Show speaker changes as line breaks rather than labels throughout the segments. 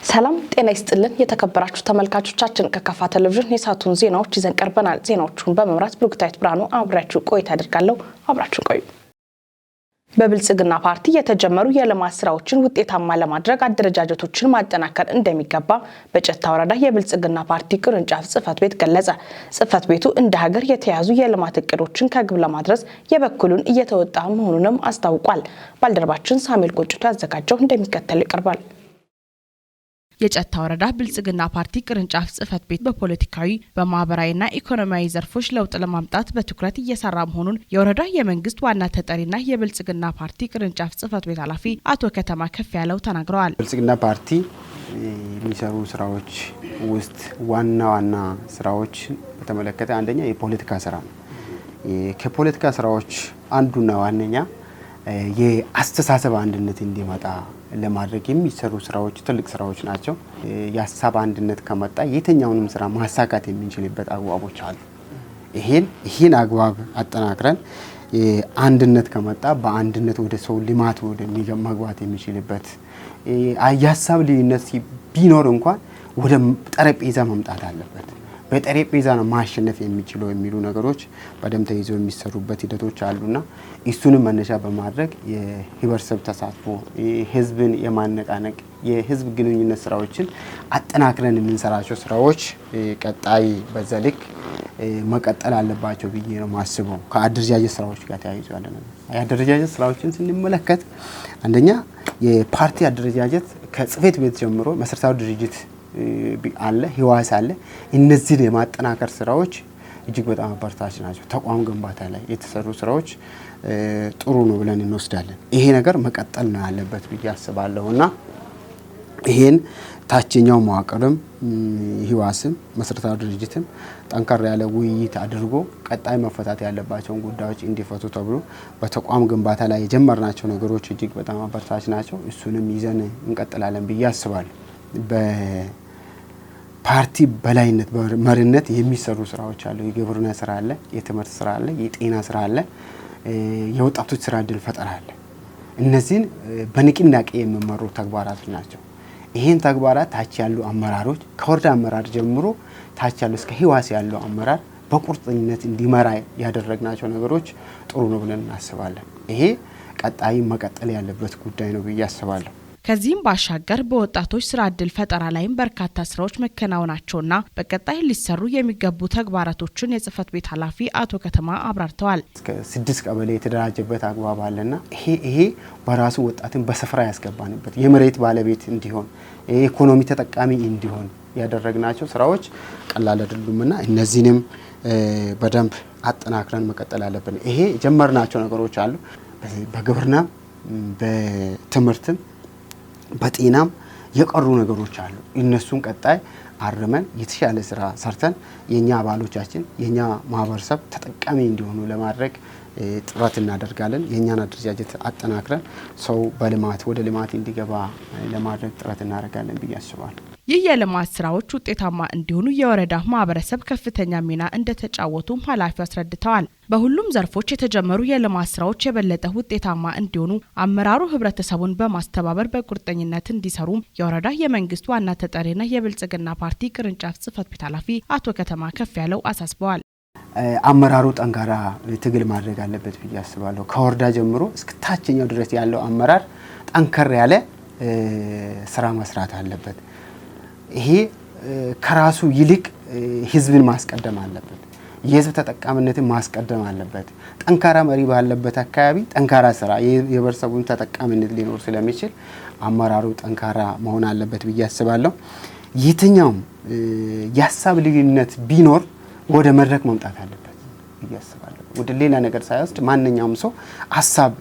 ሰላም ጤና ይስጥልን። የተከበራችሁ ተመልካቾቻችን፣ ከካፋ ቴሌቪዥን የሰዓቱን ዜናዎች ይዘን ቀርበናል። ዜናዎቹን በመምራት ብሩክታዊት ብርሃኑ አብሬያችሁ ቆይታ አደርጋለሁ። አብራችሁ ቆዩ። በብልጽግና ፓርቲ የተጀመሩ የልማት ስራዎችን ውጤታማ ለማድረግ አደረጃጀቶችን ማጠናከር እንደሚገባ በጨታ ወረዳ የብልጽግና ፓርቲ ቅርንጫፍ ጽህፈት ቤት ገለጸ። ጽህፈት ቤቱ እንደ ሀገር የተያዙ የልማት እቅዶችን ከግብ ለማድረስ የበኩሉን እየተወጣ መሆኑንም አስታውቋል። ባልደረባችን ሳሙኤል ቆጭቶ ያዘጋጀው እንደሚከተለው ይቀርባል። የጨታ ወረዳ ብልጽግና ፓርቲ ቅርንጫፍ ጽህፈት ቤት በፖለቲካዊ፣ በማህበራዊና ኢኮኖሚያዊ ዘርፎች ለውጥ ለማምጣት በትኩረት እየሰራ መሆኑን የወረዳ የመንግስት ዋና ተጠሪና የብልጽግና ፓርቲ ቅርንጫፍ ጽህፈት ቤት ኃላፊ አቶ ከተማ ከፍ ያለው ተናግረዋል።
ብልጽግና ፓርቲ የሚሰሩ ስራዎች ውስጥ ዋና ዋና ስራዎች በተመለከተ አንደኛ የፖለቲካ ስራ ነው። ከፖለቲካ ስራዎች አንዱና ዋነኛ የአስተሳሰብ አንድነት እንዲመጣ ለማድረግ የሚሰሩ ስራዎች ትልቅ ስራዎች ናቸው። የሀሳብ አንድነት ከመጣ የትኛውንም ስራ ማሳካት የምንችልበት አግባቦች አሉ። ይሄን አግባብ አጠናክረን አንድነት ከመጣ በአንድነት ወደ ሰው ልማት ወደ መግባት የሚችልበት፣ የሀሳብ ልዩነት ቢኖር እንኳን ወደ ጠረጴዛ መምጣት አለበት። በጠረጴዛ ነው ማሸነፍ የሚችለው የሚሉ ነገሮች በደንብ ተይዘው የሚሰሩበት ሂደቶች አሉና እሱንም መነሻ በማድረግ የህብረተሰብ ተሳትፎ፣ ህዝብን የማነቃነቅ፣ የህዝብ ግንኙነት ስራዎችን አጠናክረን የምንሰራቸው ስራዎች ቀጣይ በዛ ልክ መቀጠል አለባቸው ብዬ ነው ማስበው። ከአደረጃጀት ስራዎች ጋር ተያይዞ ያለ ነገር፣ የአደረጃጀት ስራዎችን ስንመለከት አንደኛ የፓርቲ አደረጃጀት ከጽህፈት ቤት ጀምሮ መሰረታዊ ድርጅት አለ፣ ህዋስ አለ። እነዚህን የማጠናከር ስራዎች እጅግ በጣም አበረታች ናቸው። ተቋም ግንባታ ላይ የተሰሩ ስራዎች ጥሩ ነው ብለን እንወስዳለን። ይሄ ነገር መቀጠል ነው ያለበት ብዬ አስባለሁ እና ይሄን ታችኛው መዋቅርም ህዋስም መሰረታዊ ድርጅትም ጠንከር ያለ ውይይት አድርጎ ቀጣይ መፈታት ያለባቸውን ጉዳዮች እንዲፈቱ ተብሎ በተቋም ግንባታ ላይ የጀመርናቸው ነገሮች እጅግ በጣም አበረታች ናቸው። እሱንም ይዘን እንቀጥላለን ብዬ አስባለሁ። በፓርቲ በላይነት መሪነት የሚሰሩ ስራዎች አሉ። የግብርና ስራ አለ፣ የትምህርት ስራ አለ፣ የጤና ስራ አለ፣ የወጣቶች ስራ እድል ፈጠራ አለ። እነዚህን በንቅናቄ የሚመሩ ተግባራት ናቸው። ይህን ተግባራት ታች ያሉ አመራሮች ከወረዳ አመራር ጀምሮ ታች ያሉ እስከ ህዋስ ያለው አመራር በቁርጠኝነት እንዲመራ ያደረግናቸው ነገሮች ጥሩ ነው ብለን እናስባለን። ይሄ ቀጣይ መቀጠል ያለበት ጉዳይ ነው ብዬ አስባለሁ።
ከዚህም ባሻገር በወጣቶች ስራ እድል ፈጠራ ላይም በርካታ ስራዎች መከናወናቸውና በቀጣይ ሊሰሩ የሚገቡ ተግባራቶችን የጽህፈት ቤት ኃላፊ አቶ ከተማ አብራርተዋል።
እስከ 6 ቀበሌ የተደራጀበት አግባብ አለና ይሄ በራሱ ወጣትን በስፍራ ያስገባንበት፣ የመሬት ባለቤት እንዲሆን፣ የኢኮኖሚ ተጠቃሚ እንዲሆን ያደረግናቸው ስራዎች ቀላል አይደሉምና እነዚህንም በደንብ አጠናክረን መቀጠል አለብን። ይሄ የጀመርናቸው ነገሮች አሉ። በግብርና፣ በትምህርትም፣ በጤናም የቀሩ ነገሮች አሉ። እነሱን ቀጣይ አርመን የተሻለ ስራ ሰርተን የኛ አባሎቻችን፣ የኛ ማህበረሰብ ተጠቃሚ እንዲሆኑ ለማድረግ ጥረት እናደርጋለን። የእኛን አደረጃጀት አጠናክረን ሰው በልማት ወደ ልማት እንዲገባ ለማድረግ ጥረት እናደርጋለን ብዬ አስባለሁ።
ይህ የልማት ስራዎች ውጤታማ እንዲሆኑ የወረዳ ማህበረሰብ ከፍተኛ ሚና እንደተጫወቱም ኃላፊው አስረድተዋል። በሁሉም ዘርፎች የተጀመሩ የልማት ስራዎች የበለጠ ውጤታማ እንዲሆኑ አመራሩ ህብረተሰቡን በማስተባበር በቁርጠኝነት እንዲሰሩ የወረዳ የመንግስት ዋና ተጠሪና የብልጽግና ፓርቲ ቅርንጫፍ ጽህፈት ቤት ኃላፊ አቶ ከተማ ከፍ ያለው አሳስበዋል።
አመራሩ ጠንካራ ትግል ማድረግ አለበት ብዬ አስባለሁ። ከወረዳ ጀምሮ እስከ ታችኛው ድረስ ያለው አመራር ጠንከር ያለ ስራ መስራት አለበት። ይሄ ከራሱ ይልቅ ህዝብን ማስቀደም አለበት። የህዝብ ተጠቃሚነትን ማስቀደም አለበት። ጠንካራ መሪ ባለበት አካባቢ ጠንካራ ስራ፣ የህብረተሰቡን ተጠቃሚነት ሊኖር ስለሚችል አመራሩ ጠንካራ መሆን አለበት ብዬ አስባለሁ። የትኛውም የሀሳብ ልዩነት ቢኖር ወደ መድረክ መምጣት አለበት ብዬ አስባለሁ። ወደ ሌላ ነገር ሳይወስድ ማንኛውም ሰው ሀሳብ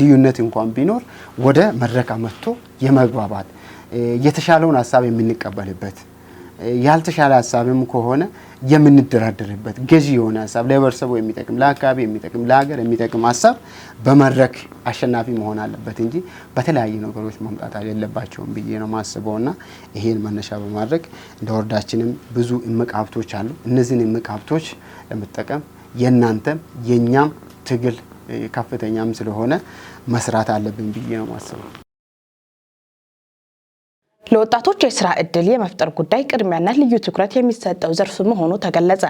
ልዩነት እንኳን ቢኖር ወደ መድረክ መጥቶ የመግባባት፣ የተሻለውን ሀሳብ የምንቀበልበት፣ ያልተሻለ ሀሳብም ከሆነ የምንደራደርበት፣ ገዢ የሆነ ሀሳብ፣ ለህብረተሰቡ የሚጠቅም፣ ለአካባቢ የሚጠቅም፣ ለሀገር የሚጠቅም ሀሳብ በመድረክ አሸናፊ መሆን አለበት እንጂ በተለያዩ ነገሮች መምጣት የለባቸውም ብዬ ነው ማስበው እና ይሄን መነሻ በማድረግ እንደ ወረዳችንም ብዙ እምቅ ሀብቶች አሉ። እነዚህን እምቅ ሀብቶች ለመጠቀም የእናንተም የእኛም ትግል ከፍተኛም ስለሆነ መስራት አለብን ብዬ ነው ማስበው።
ለወጣቶች የስራ ዕድል የመፍጠር ጉዳይ ቅድሚያና ልዩ ትኩረት የሚሰጠው ዘርፍ መሆኑ ተገለጸ።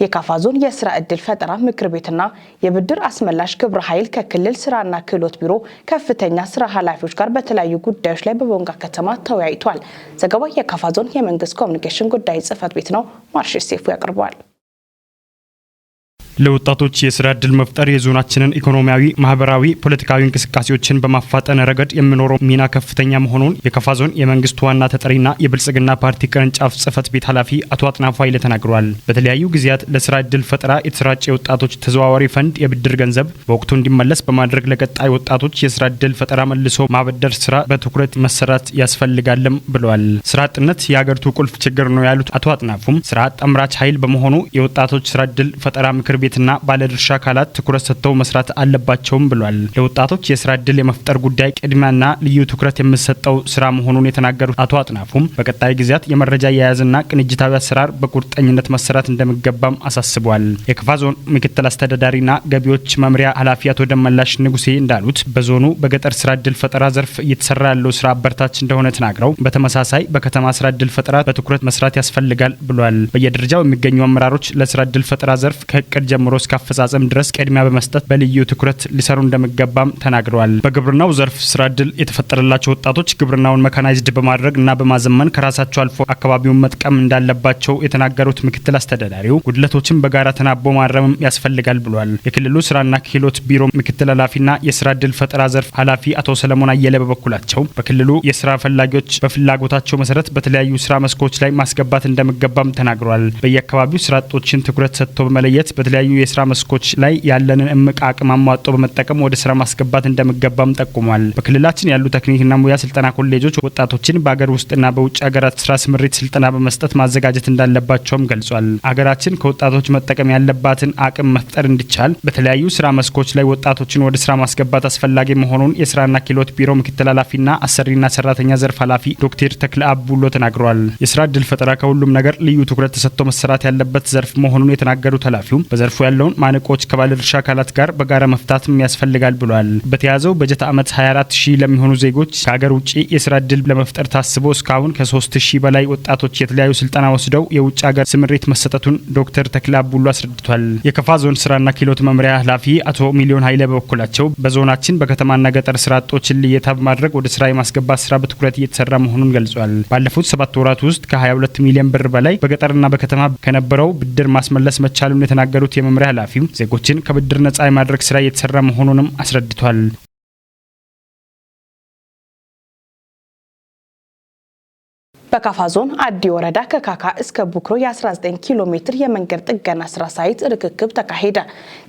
የካፋ ዞን የስራ ዕድል ፈጠራ ምክር ቤትና የብድር አስመላሽ ግብረ ኃይል ከክልል ስራና ክህሎት ቢሮ ከፍተኛ ስራ ኃላፊዎች ጋር በተለያዩ ጉዳዮች ላይ በቦንጋ ከተማ ተወያይቷል። ዘገባው የካፋ ዞን የመንግስት ኮሚኒኬሽን ጉዳይ ጽህፈት ቤት ነው። ማርሽ ሴፉ ያቀርበዋል።
ለወጣቶች የስራ ዕድል መፍጠር የዞናችንን ኢኮኖሚያዊ፣ ማህበራዊ፣ ፖለቲካዊ እንቅስቃሴዎችን በማፋጠን ረገድ የሚኖረው ሚና ከፍተኛ መሆኑን የካፋ ዞን የመንግስት ዋና ተጠሪና የብልጽግና ፓርቲ ቅርንጫፍ ጽህፈት ቤት ኃላፊ አቶ አጥናፉ ኃይለ ተናግረዋል። በተለያዩ ጊዜያት ለስራ ዕድል ፈጠራ የተሰራጨ የወጣቶች ተዘዋዋሪ ፈንድ የብድር ገንዘብ በወቅቱ እንዲመለስ በማድረግ ለቀጣይ ወጣቶች የስራ ዕድል ፈጠራ መልሶ ማበደር ስራ በትኩረት መሰራት ያስፈልጋልም ብለዋል። ስራ አጥነት የሀገሪቱ ቁልፍ ችግር ነው ያሉት አቶ አጥናፉም ስራ አጥ አምራች ኃይል በመሆኑ የወጣቶች ስራ ዕድል ፈጠራ ምክር ቤትና ባለድርሻ አካላት ትኩረት ሰጥተው መስራት አለባቸውም ብሏል። ለወጣቶች የስራ ዕድል የመፍጠር ጉዳይ ቅድሚያና ልዩ ትኩረት የሚሰጠው ስራ መሆኑን የተናገሩት አቶ አጥናፉም በቀጣይ ጊዜያት የመረጃ አያያዝና ቅንጅታዊ አሰራር በቁርጠኝነት መሰራት እንደሚገባም አሳስቧል። የካፋ ዞን ምክትል አስተዳዳሪና ገቢዎች መምሪያ ኃላፊ አቶ ደመላሽ ንጉሴ እንዳሉት በዞኑ በገጠር ስራ ዕድል ፈጠራ ዘርፍ እየተሰራ ያለው ስራ አበርታች እንደሆነ ተናግረው በተመሳሳይ በከተማ ስራ ዕድል ፈጠራ በትኩረት መስራት ያስፈልጋል ብሏል። በየደረጃው የሚገኙ አመራሮች ለስራ ዕድል ፈጠራ ዘርፍ ከእቅድ ጀምሮ እስከ አፈጻጸም ድረስ ቅድሚያ በመስጠት በልዩ ትኩረት ሊሰሩ እንደሚገባም ተናግረዋል። በግብርናው ዘርፍ ስራ ዕድል የተፈጠረላቸው ወጣቶች ግብርናውን mechanized በማድረግ እና በማዘመን ከራሳቸው አልፎ አካባቢውን መጥቀም እንዳለባቸው የተናገሩት ምክትል አስተዳዳሪው ጉድለቶችን በጋራ ተናቦ ማረምም ያስፈልጋል ብሏል። የክልሉ ስራና ክህሎት ቢሮ ምክትል ኃላፊና የስራ ዕድል ፈጠራ ዘርፍ ኃላፊ አቶ ሰለሞን አየለ በበኩላቸው በክልሉ የስራ ፈላጊዎች በፍላጎታቸው መሰረት በተለያዩ ስራ መስኮች ላይ ማስገባት እንደሚገባም ተናግረዋል። በየአካባቢው ስራ አጦችን ትኩረት ሰጥቶ በመለየት በተለያዩ የስራ መስኮች ላይ ያለንን እምቅ አቅም አሟጦ በመጠቀም ወደ ስራ ማስገባት እንደሚገባም ጠቁሟል። በክልላችን ያሉ ቴክኒክና ሙያ ስልጠና ኮሌጆች ወጣቶችን በአገር ውስጥና በውጭ ሀገራት ስራ ስምሪት ስልጠና በመስጠት ማዘጋጀት እንዳለባቸውም ገልጿል። አገራችን ከወጣቶች መጠቀም ያለባትን አቅም መፍጠር እንዲቻል በተለያዩ ስራ መስኮች ላይ ወጣቶችን ወደ ስራ ማስገባት አስፈላጊ መሆኑን የስራና ክህሎት ቢሮ ምክትል ኃላፊና አሰሪና ሰራተኛ ዘርፍ ኃላፊ ዶክተር ተክለአብ ቡሎ ተናግረዋል። የስራ ዕድል ፈጠራ ከሁሉም ነገር ልዩ ትኩረት ተሰጥቶ መሰራት ያለበት ዘርፍ መሆኑን የተናገሩት ኃላፊው በዘርፉ ያለውን ማነቆች ከባለድርሻ አካላት ጋር በጋራ መፍታትም ያስፈልጋል ብሏል። በተያዘው በጀት ዓመት 24 ሺህ ለሚሆኑ ዜጎች ከሀገር ውጭ የስራ ዕድል ለመፍጠር ታስቦ እስካሁን ከ3 ሺህ በላይ ወጣቶች የተለያዩ ስልጠና ወስደው የውጭ ሀገር ስምሪት መሰጠቱን ዶክተር ተክለአብ ቡሎ አስረድቷል። የከፋ ዞን ስራና ክህሎት መምሪያ ኃላፊ አቶ ሚሊዮን ኃይለ በበኩላቸው በዞናችን በከተማና ገጠር ስራ አጦችን ልየታ በማድረግ ወደ ስራ የማስገባት ስራ በትኩረት እየተሰራ መሆኑን ገልጿል። ባለፉት 7 ወራት ውስጥ ከ22 ሚሊዮን ብር በላይ በገጠርና በከተማ ከነበረው ብድር ማስመለስ መቻሉን የተናገሩት የመምሪያ ኃላፊው ዜጎችን ከብድር ነጻ የማድረግ ስራ እየተሰራ መሆኑንም አስረድቷል።
በካፋ ዞን አዲ ወረዳ ከካካ እስከ ቡክሮ የ19 ኪሎ ሜትር የመንገድ ጥገና ስራ site ርክክብ ተካሄደ።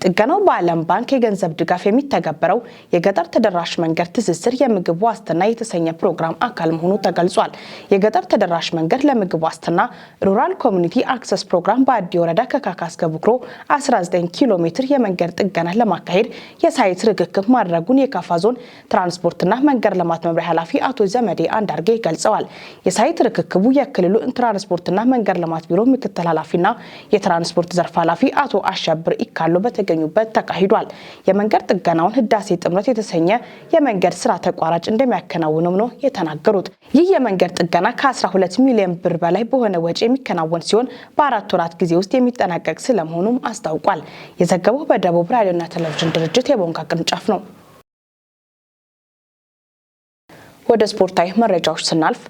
ጥገናው በዓለም ባንክ የገንዘብ ድጋፍ የሚተገበረው የገጠር ተደራሽ መንገድ ትስስር የምግብ ዋስትና የተሰኘ ፕሮግራም አካል መሆኑ ተገልጿል። የገጠር ተደራሽ መንገድ ለምግብ ዋስትና Rural Community Access Program በአዲ ወረዳ ከካካ እስከ ቡክሮ 19 ኪሎ ሜትር የመንገድ ጥገና ለማካሄድ የ site ርክክብ ማድረጉን የካፋ ዞን ትራንስፖርትና መንገድ ልማት መምሪያ ኃላፊ አቶ ዘመዴ አንዳርጌ ገልጸዋል። የ site ርክክቡ የክልሉ ትራንስፖርትና መንገድ ልማት ቢሮ ምክትል ኃላፊና የትራንስፖርት ዘርፍ ኃላፊ አቶ አሸብር ኢካሎ በተገኙበት ተካሂዷል። የመንገድ ጥገናውን ህዳሴ ጥምረት የተሰኘ የመንገድ ስራ ተቋራጭ እንደሚያከናውነው ነው የተናገሩት። ይህ የመንገድ ጥገና ከ12 ሚሊዮን ብር በላይ በሆነ ወጪ የሚከናወን ሲሆን በ4 ወራት ጊዜ ውስጥ የሚጠናቀቅ ስለመሆኑም አስታውቋል። የዘገበው በደቡብ ራዲዮና ቴሌቪዥን ድርጅት የቦንጋ ቅርንጫፍ ነው። ወደ ስፖርታዊ መረጃዎች ስናልፍ፣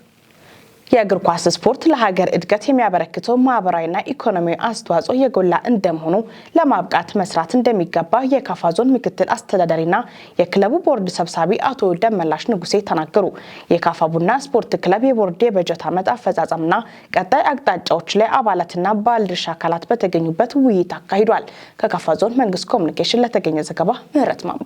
የእግር ኳስ ስፖርት ለሀገር እድገት የሚያበረክተው ማህበራዊና ኢኮኖሚያዊ አስተዋጽኦ የጎላ እንደመሆኑ ለማብቃት መስራት እንደሚገባ የካፋ ዞን ምክትል አስተዳዳሪና የክለቡ ቦርድ ሰብሳቢ አቶ ደመላሽ ንጉሴ ተናገሩ። የካፋ ቡና ስፖርት ክለብ የቦርድ የበጀት ዓመት አፈጻጸምና ቀጣይ አቅጣጫዎች ላይ አባላትና ባለድርሻ አካላት በተገኙበት ውይይት አካሂዷል። ከካፋ ዞን መንግስት ኮሚኒኬሽን ለተገኘ ዘገባ ምህረት ማሙ።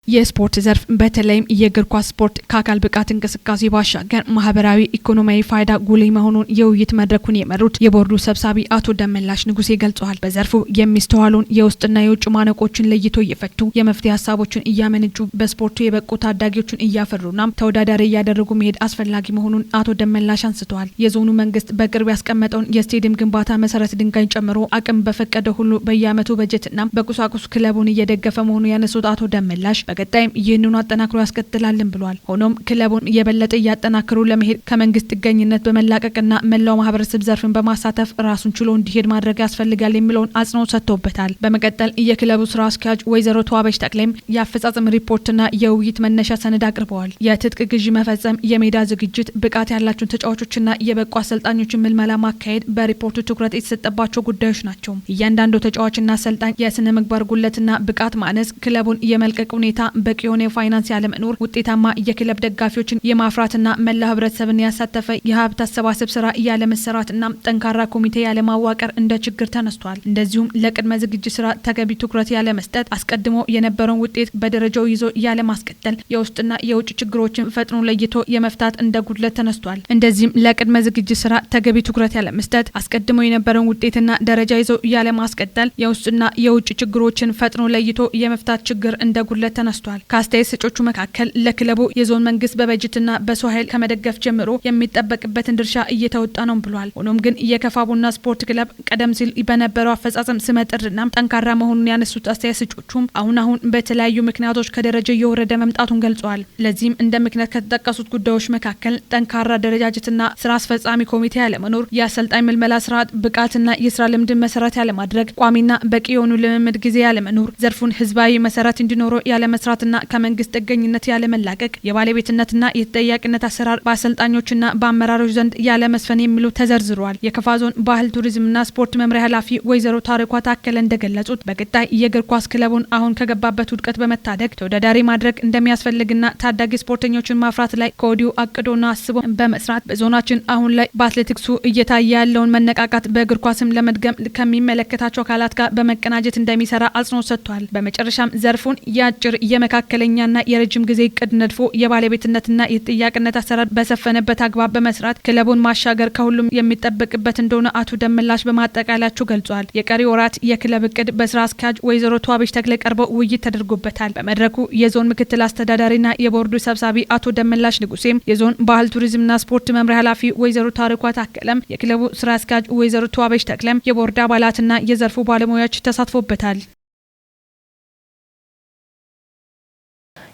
የስፖርት ዘርፍ በተለይም የእግር ኳስ ስፖርት ከአካል ብቃት እንቅስቃሴ ባሻገር ማህበራዊ፣ ኢኮኖሚያዊ ፋይዳ ጉልህ መሆኑን የውይይት መድረኩን የመሩት የቦርዱ ሰብሳቢ አቶ ደመላሽ ንጉሴ ገልጸዋል። በዘርፉ የሚስተዋሉን የውስጥና የውጭ ማነቆችን ለይቶ እየፈቱ፣ የመፍትሄ ሀሳቦችን እያመነጩ፣ በስፖርቱ የበቁ ታዳጊዎችን እያፈሩና ተወዳዳሪ እያደረጉ መሄድ አስፈላጊ መሆኑን አቶ ደመላሽ አንስተዋል። የዞኑ መንግስት በቅርብ ያስቀመጠውን የስቴዲየም ግንባታ መሰረት ድንጋይን ጨምሮ አቅም በፈቀደ ሁሉ በየዓመቱ በጀትና በቁሳቁስ ክለቡን እየደገፈ መሆኑ ያነሱት አቶ ደመላሽ፣ በቀጣይም ይህንኑ አጠናክሮ ያስቀጥላልን ብሏል። ሆኖም ክለቡን የበለጠ እያጠናክሩ ለመሄድ ከመንግስት ጥገኝነት በመላቀቅና መላው ማህበረሰብ ዘርፍን በማሳተፍ ራሱን ችሎ እንዲሄድ ማድረግ ያስፈልጋል የሚለውን አጽንኦት ሰጥቶበታል። በመቀጠል የክለቡ ስራ አስኪያጅ ወይዘሮ ተዋበች ተክሌም የአፈጻጸም ሪፖርትና የውይይት መነሻ ሰነድ አቅርበዋል። የትጥቅ ግዢ መፈጸም፣ የሜዳ ዝግጅት፣ ብቃት ያላቸውን ተጫዋቾችና የበቁ አሰልጣኞችን ምልመላ ማካሄድ በሪፖርቱ ትኩረት የተሰጠባቸው ጉዳዮች ናቸው። እያንዳንዱ ተጫዋችና አሰልጣኝ የስነ ምግባር ጉድለትና ብቃት ማነስ፣ ክለቡን የመልቀቅ ሁኔታ፣ በቂ የሆነ የፋይናንስ ያለመኖር፣ ውጤታማ የክለብ ደጋፊዎችን የማፍራትና መላ ህብረተሰብን ያሳተፈ የሀብት አሰባሰብ ስራ ያለመሰራትና ጠንካራ ኮሚቴ ያለማዋቀር እንደ ችግር ተነስቷል። እንደዚሁም ለቅድመ ዝግጅት ስራ ተገቢ ትኩረት ያለመስጠት፣ አስቀድሞ የነበረውን ውጤት በደረጃው ይዞ ያለማስቀጠል፣ የውስጥና የውጭ ችግሮችን ፈጥኖ ለይቶ የመፍታት እንደ ጉድለት ተነስቷል። እንደዚህም ለቅድመ ዝግጅት ስራ ተገቢ ትኩረት ያለመስጠት፣ አስቀድሞ የነበረውን ውጤትና ደረጃ ይዞ ያለማስቀጠል፣ የውስጥና የውጭ ችግሮችን ፈጥኖ ለይቶ የመፍታት ችግር እንደ ጉድለት ተነስቷል። ከአስተያየት ሰጮቹ መካከል ለክለቡ የዞን መንግስት በበጀትና በሰው ኃይል ከመደገፍ ጀምሮ የሚጠበቅበትን ድርሻ እየተወጣ ነው ብሏል። ሆኖም ግን የከፋ ቡና ስፖርት ክለብ ቀደም ሲል በነበረው አፈጻጸም ስመጥርና ጠንካራ መሆኑን ያነሱት አስተያየት ሰጮቹም አሁን አሁን በተለያዩ ምክንያቶች ከደረጃ እየወረደ መምጣቱን ገልጸዋል። ለዚህም እንደ ምክንያት ከተጠቀሱት ጉዳዮች መካከል ጠንካራ አደረጃጀትና ስራ አስፈጻሚ ኮሚቴ ያለመኖር፣ የአሰልጣኝ ምልመላ ስርዓት ብቃትና የስራ ልምድን መሰረት ያለማድረግ፣ ቋሚና በቂ የሆኑ ልምምድ ጊዜ ያለመኖር፣ ዘርፉን ህዝባዊ መሰረት እንዲኖረው ያለመስራትና ከመንግስት ጥገኝነት ያለመላቀቅ፣ የባለቤትነትና የተጠያቂነት አሰራር በአሰልጣኞችና በአመራሮች ዘንድ ያለመስፈን የሚሉ ተዘርዝረዋል። የከፋ ዞን ባህል ቱሪዝምና ስፖርት መምሪያ ኃላፊ ወይዘሮ ታሪኳ ታከለ እንደገለጹት በቀጣይ የእግር ኳስ ክለቡን አሁን ከገባበት ውድቀት በመታደግ ተወዳዳሪ ማድረግ እንደሚያስፈልግና ታዳጊ ስፖርተኞችን ማፍራት ላይ ከወዲሁ አቅዶና አስቦ በመስራት በዞናችን አሁን ላይ በአትሌቲክሱ እየታየ ያለውን መነቃቃት በእግር ኳስም ለመድገም ከሚመለከታቸው አካላት ጋር በመቀናጀት እንደሚሰራ አጽንኦት ሰጥቷል። በመጨረሻም ዘርፉን የአጭር፣ የመካከለኛና የረጅም ጊዜ እቅድ ነድፎ የባለቤትነትና የተጠያቂነት አሰራር በሰፈነበት አግባብ በመስራት ክለቡን ማሻገር ከሁሉም የሚጠበቅበት እንደሆነ አቶ ደምላሽ በማጠቃለያቸው ገልጿል። የቀሪ ወራት የክለብ እቅድ በስራ አስኪያጅ ወይዘሮ ተዋበች ተክለ ቀርበው ውይይት ተደርጎበታል። በመድረኩ የዞን ምክትል አስተዳዳሪና የቦርዱ ሰብሳቢ አቶ ደምላሽ ንጉሴም፣ የዞን ባህል ቱሪዝምና ስፖርት መምሪያ ኃላፊ ወይዘሮ ታሪኳ ታከለም፣ የክለቡ ስራ አስኪያጅ ወይዘሮ ተዋበች ተክለም፣ የቦርድ አባላትና የዘርፉ ባለሙያዎች ተሳትፎበታል።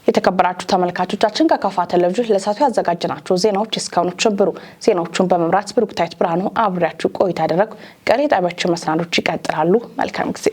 የተከበራችሁ ተመልካቾቻችን፣ ከከፋ ቴሌቪዥን ለሰዓቱ ያዘጋጀናቸው ዜናዎች እስካሁኖቹ ነበሩ። ዜናዎቹን በመምራት ብሩክታዊት ብርሃኑ አብሬያችሁ ቆይታ ያደረግኩ። ቀሪ ጣቢያችን መሰናዶች ይቀጥላሉ። መልካም ጊዜ።